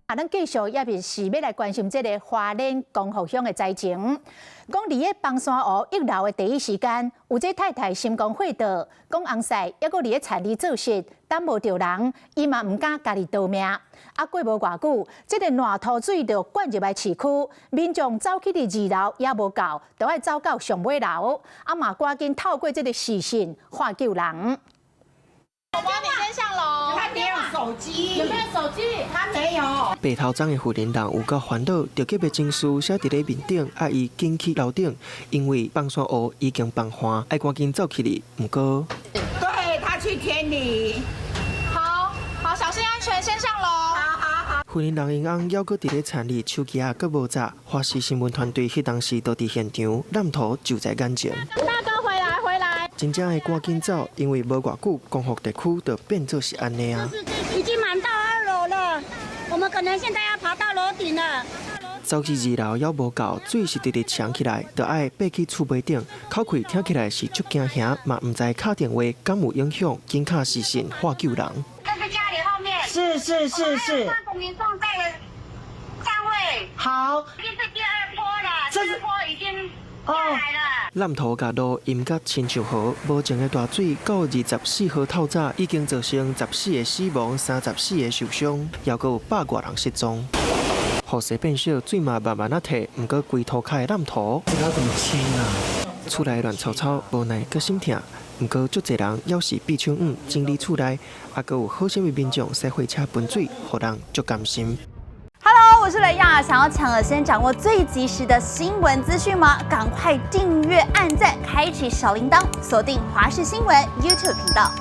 啊，咱繼續也是是欲來關心這个花蓮光復鄉的災情。講佇个枋山湖溢流的第一時間，有這太太心肝火著，講翁婿猶閣佇咧田裡做事，等無著人，伊嘛毋敢家己逃命。啊，過無偌久，這个爛塗水就灌入來市區，民眾走去佇二樓也無夠，著愛走到上尾樓。啊，嘛趕緊透過這个視訊喊救人。寶寶，你先上樓。他沒有手機。有沒有手機？他沒有。白頭鬃的婦人人有夠煩惱，著急的情緒寫佇咧面頂，愛伊緊去樓頂，因為枋山湖已經崩岸，愛趕緊走去哩。毋過，對，他去田裡。好好，小心安全，先上樓。好好好。婦人人𪜶翁猶閣佇咧田裡，手機仔閣無閘。華視新聞團隊彼當時都佇現場，濫塗就在眼前。大哥回來，回來！真正會趕緊走，因為無偌久，光復地區就變做是按呢啊。已經滿到二樓了，我們可能現在要爬到樓頂了。走去二樓猶無夠，水是直直衝起來，著愛爬去厝尾頂。口氣聽起來是足驚嚇，嘛毋知敲電話敢有影響，緊敲視訊喊救人。這是家裡後面。是是是是。民眾在站位。好。已經是第二波了，這第二波已經下來了。濫塗共路淹甲親像河，無情的大水到24號透早已經造成14個死亡、34個受傷，猶閣有百外人失蹤。雨勢變小，水嘛慢慢仔退，毋過規塗跤的濫塗，這個怎麼清啊？厝內亂糟糟，無奈閣心疼。毋過足濟人猶是閉手癢整理厝內，猶閣有好心的民眾駛貨車噴水，予人足甘心。 Hello，我是雷亞，想要搶先掌握最及時的新聞資訊嗎？趕快訂閱、按讚、開啟小鈴鐺，鎖定華視新聞 YouTube 頻道。